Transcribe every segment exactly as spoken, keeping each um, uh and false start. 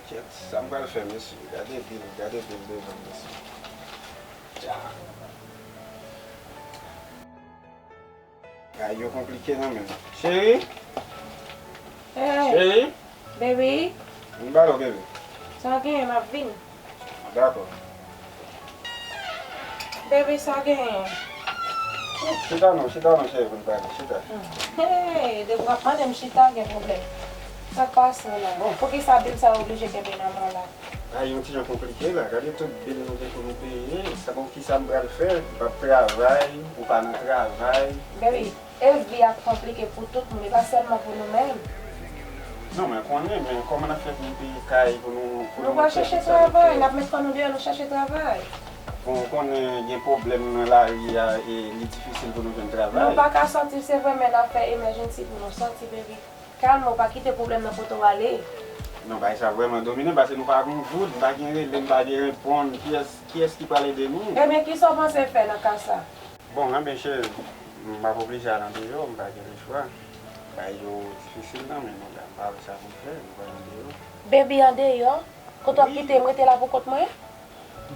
Kèt, sa m pral fè, mesye? Gade bil, gade bil devan m, mesye. Tcha. Bagay yo konplike nan men m. Cheri? Hey, cheri? Baby. Vin ba lò, bebe. Sa w genyen, m ap vin. Dakò. Baby, sa w genyen? Chita non, chita non, cheri, pou n pale. Chita. Hey, depi w ap mande m chita, gen pwoblèm. Sa k pase w la? Bon. Poukisa bil sa yo oblije kenbe nan men w la? Ay, yon ti jan konplike la. Gade tout bil nou gen pou nou peye. Sa bon, kisa m pral fè? M p ap travay, ou pa nan travay. Baby, e vi a konplike pou tout moun, e pa sèlman pou nou menm. Non, mwen konnen, men kòman n ap fè pou nou peye kay, pou nou, pou nou peye tout sa nou fè? Nou pral chèche travay, n ap met kò nou deyò, nou chache travay. Bon, ou konnen gen pwoblèm nan lari a, e li difisil pou nou jwenn travay. Nou pa ka sòti, se vre, men n ap fè emergency pou nou sòti, baby. Kalme w, pa kite pwoblèm nan pote w ale. Non, bagay sa vrèman domine m, paske nou pa gen goud, m pa gen rele, m pa gen reponn. Kiyès, kiyès ki pral ede nou? Ebyen, kisa w panse fè nan ka sa? Bon, enben, cheri, m ap oblije al andeyò, m pa gen lechwa. Bagay yo difisil nan men nou la, m pa wè sa pou m fè, m pral andeyò. Baby, andeyò? Kote w ap kite m rete la pou kont mwen?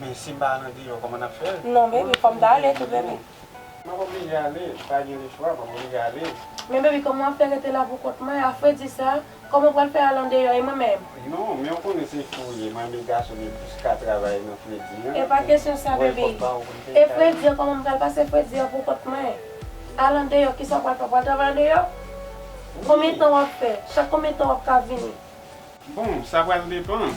Men si m pa al andeyò, kòman n ap fè? Non, baby, fò m ta ale tou, baby. M ap oblije ale, m pa gen lechwa, m ap oblije ale. Men, baby, kòman w ap fè rete la pou kont mwen? A fredi sa, kòman w pral fè al andeyò e mwen menm? Non, men w konnen se fi w ye, mwen menm gason, men plis ka travay nan fredi an. E pa kesyon sa, baby. E fredi an, kòman m pral pase fredi an pou kont mwen? Al andeyò, kisa w pral fè? W pral travay andeyò? Konbyen tan w ap fè? Chak konbyen tan w ap ka vini? Bon, sa pral depann.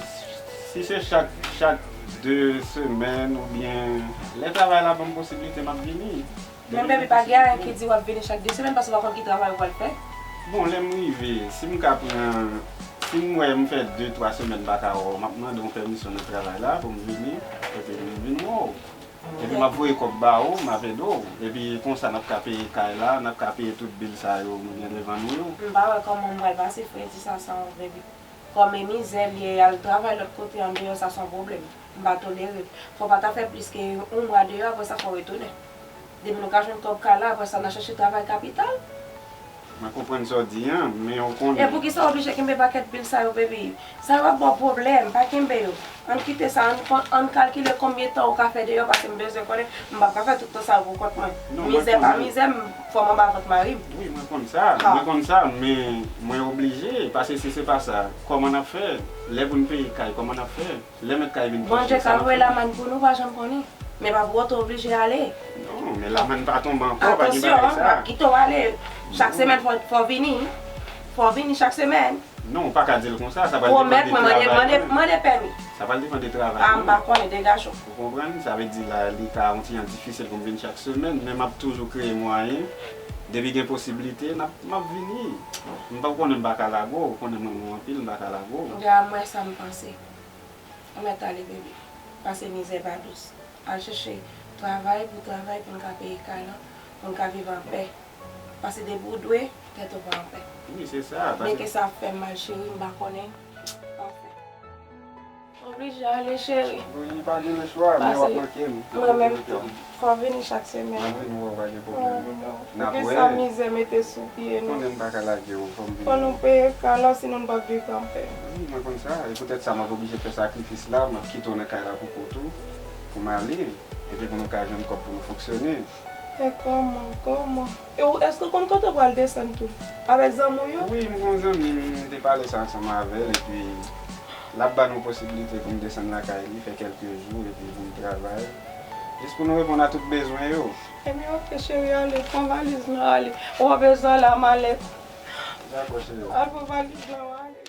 Si se chak, chak de semèn oubyen lè travay la ban m posiblite, m ap vini. Men, baby, pa gen ayen ki di w ap vini chak de semèn, paske w pa konn ki travay ou pral fè. Bon, lè m rive, si m ka pran, si m wè m fè de, twa semèn m pa ka wè w, m ap mande w pèmisyon nan travay la pou m vini, epi m vin wè w. Epi m ap voye kòb ba ou, m ap ede w. Epi konsa n ap ka peye kay la, n ap ka peye tout bil sa yo nou gen devan nou yo. M pa wè kòman m pral pase fredi sa san ou, baby. Kòm e mizè l ye, al travay lòt kote andeyò, sa se yon pwoblèm. M pa tolere l. Fò w pa ta fè plis ke yon mwa deyò, apre sa fò w retounen. Depi nou ka jwenn kòb kay la, apre sa n a chèche travay kapital. Mwen konprann sa w di an, men ou konnen. E poukisa w oblije kenbe pakèt bil sa yo, baby? Sa yo ap ba w pwoblèm, pa kenbe yo. Ann kite sa, ann kon-, ann kalkile konbyen tan ou ka fè deyò, paske m bezwen konnen, m p ap ka fè tout tan sa yo pou kont mwen. Non, mwen konnen. Mizè pa mizè, m, fò m anba vant mari m. Wi, mwen konn sa, mwen konn sa, men mwen oblije, paske si se pa sa, kòman n ap fè? Lè pou n peye kay, kòman n ap fè? Lè mèt kay vin pran chen sa, nou fè. Bondye ka voye lamann pou nou, pa janm konnen. Men pa pou otan oblije ale. Non, men lamann pa tonbe ankò, pa gen bagay sa. Atansyon, m ap kite w ale. Chak semèn fò, fò w vini. Fò w vini chak semèn. Non, ou pa ka di l konsa, sa pral depann de travay mwen. Pwomèt mwen, mande, mande, mande pèmi. Sa pral depann de travay mwen. A, m pa konnen, degaje w. Ou konprann? Sa vle di la, li ka yon ti jan difisil pou m vin chak semèn, men m ap toujou kreye mwayen. Depi gen posiblite, n ap, m ap vini. M pa konnen m pa ka lage w, ou konnen m renmen w anpil, m pa ka lage w. Gade, mwen sa m panse. Ou mèt ale, baby. Pase mizè pa dous. Al chèche travay pou travay pou n ka peye kay lan, pou n ka viv anpè. Pase depi w dwe, tèt ou pa anpè. Wi, se sa. Byenke sa ap fè m mal, cheri, m pa konnen. Anfen. Oblije ale, cheri. Wi, pa gen lechwa, men w ap manke m. Mwen menm tou. Fò w vini chak semèn. Mwen vin wè w, pa gen pwoblèm. N ap wè. Poukisa mizè mete sou pye nou? Konnen m pa ka lage w, fò m vini. Fò nou peye kay lan, sinon n p ap viv anpè. Wi, mwen konn sa. E poutèt sa, m ap oblije fè sakrifis la, m ap kite w nan kay la pou kont ou, pou m ale, epi pou nou ka jwenn kòb pou nou fonksyone. E kòman, kòman? E w, èske w konn kote w pral desann tou? Avèk zanmi w yo? Wi, m gon zanmi m, m te pale sa ansanm avè l, epi l ap ba nou posiblite pou n desann lakay li, fè kèlke jou, epi pou n travay. Jis pou nou reponn a tout bezwen yo. Ebyen, oke, cheri, ale, pran valiz lan, ale. Ou pa bezwen al a malèt. Dakò, cheri. Al pran valiz lan, ale.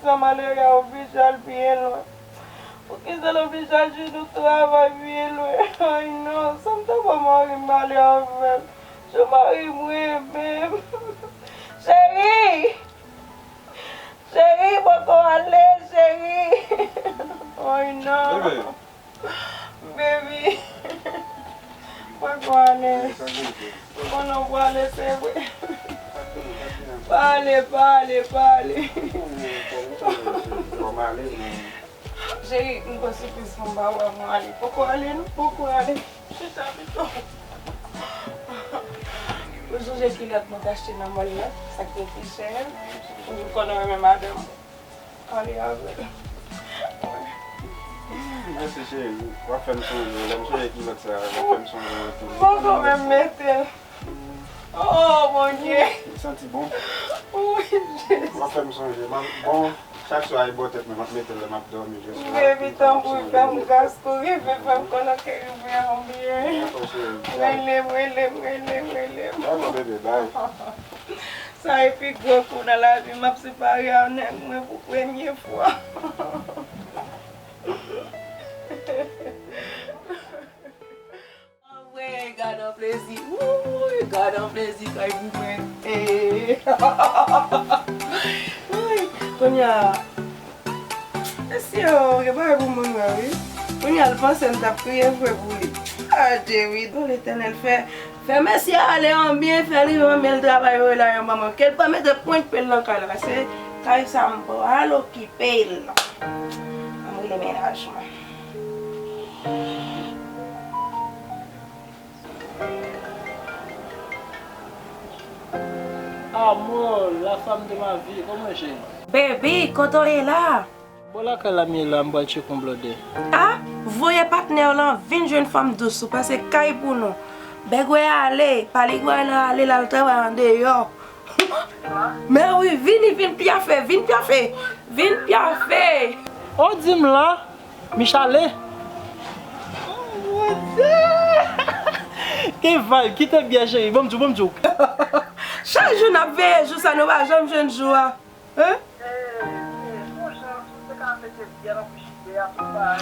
Sa malere a oblije al byen lwen. Poukisa l oblije al jwenn yon travay byen lwen? Ay non, sa m ta ba mari m ale avè l. Se mari m renmen m. Cheri! Cheri, poko ale, cheri. Ay non. Bebe. Baby. Poko ale. Ou konnen w prale, se vre. Pale, pale, pale. Cheri, m gon sipriz pou m ba w, mwen ale. Poko ale, non, poko ale. Chita pito. Ou sonje kilòt mwen te achte nan mòl la? Sa k te pi chè? Ou konnen w renmen madanm ou. Ale avè l. Mèsi, cheri. W ap fè m sonje w. Lè m sonje kilòt sa, w ap fè m sonje w tou. Poko menm mete l. Oh, Bondye. Li santi bon. Wi, Jezi. W ap fè m sonje. M ap, bon, chak swa e bò tèt mwen, m ap mete l lè m ap dòmi. Baby, tanpri, fè m gras, kouri vin fè m konnen ke rive an byen. Dakò, cheri. Rele m, rele m, rele m, rele m. Dakò, bebe, bye. Sa e pi gwo kou nan lavi m, m ap separe ak nèg mwen pou premye fwa. Anmwey, gad on plezi. Wouy, gad on plezi kay pou mwen. Eh. Wouy, kounye a, mesye yo gen bagay pou moun wè wi. Kounye a l panse m t ap kriye vre pou li. Adje wi, bon, Letènèl fè, fè mesye a ale an byen, fè l rive an byen, l travay yo la yon ban mwen. Ke l pa mete pwent pye l nan kay la, paske kay sa m pral okipe l. Ann rele mennaj mwen. Amour, la femme de ma vie, kòman w ye? Baby, kote w ye la? Bò lakay la m ye la, m pral tcheke yon blòdè. A, voye patnè w lan vin jwenn fanm dous ou, paske kay pou nou. Bègwè ale, pa li gway lan ale, l al travay andeyò. Mè wi, vini, vin pyafe, vin pyafe, vin pyafe. O, di m la, Michale. Oh, mon Dieu! Ki vibe, kite byè cheri, ban m di w, ban m di w. Chak jou n ap veye jou sa, nou pa janm jwenn jou a. Hein?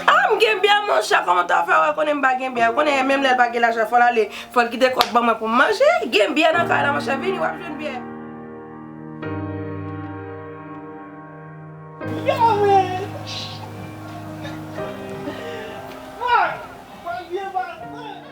Ah, m gen byè, monchè, kòman w ta fè wè konnen m pa gen byè? Ou konnen menm lè l pa gen lajan, fò l ale, fò l kite kòb ban mwen pou m manje. Gen byè nan kay la, monchè, vini, w ap jwenn byè. Yo, man! Fuck! Mwen byen bat, man!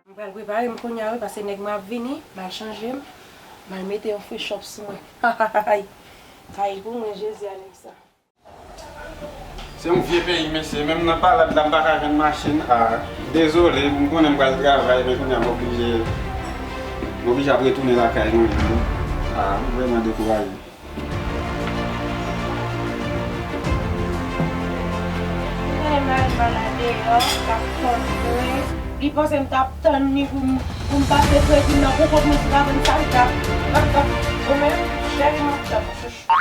M pral prepare m kounye a wi, paske nèg mwen ap vini, m al chanje m, m al mete yon frechòp sou mwen. Kay pou mwen, Jezi, a nèg sa. Se yon vye peyi, mesye. Menm nan palad la, m pa ka jwenn machin. Ah, dezole, m konnen m pral travay, men kounye a m oblije, m oblije ap retounen lakay nou. Ah, m vrèman dekouraje. Konnen m al mal la deyò, l ap kontre. Li panse m t ap tann li pou m, pou m pase kredi m nan pou kont mwen, si pa vre m sa l t ap, ap, ap, ou menm, cheri, m ap tann ou chouchou.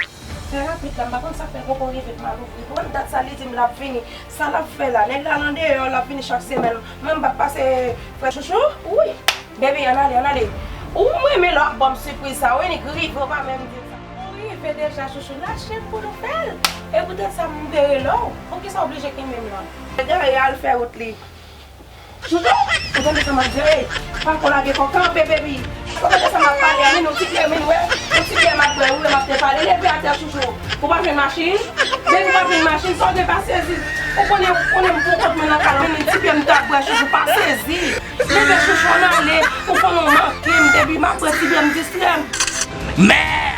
Trè rapid la, m pa konn sa k fè l poko rive m al ouvri. Pou mwen dat sa li di m l ap vini. Sa l ap fè la? Nèg la al andeyò, l ap vini chak semèn. Mwen m p ap pase frè chouchou? Wi. Baby, ann ale, ann ale. Ou m renmen lè w ap ban m sipriz sa. Wi, nik rive, ou pa menm di m sa. Ou rive deja chouchou, lache m pou nou fè l. E poutèt sa m te rele w. Poukisa w oblije kenbe m lan? Egare al fè wout li. Chouchou, ou tande sa m ap di? Ey, pa ko lage kò, kanpe, baby. Ou tande sa m ap pale a, min, yon ti byè, min, wè, yon ti byè m ap bwè, wi, wè, m ap te pale. Leve atè, chouchou. Ou pa jwenn machin? Baby, pa jwenn machin, sa w gen pa sezi. Ou konnen, ou konnen m pou kont mwen nan kay la, min, ti byè m t ap bwè, chouchou, pa sezi. Leve, chouchou, ann ale. Ou konnen w manke m, baby, m ap bwè ti byè m distrè m. Mè!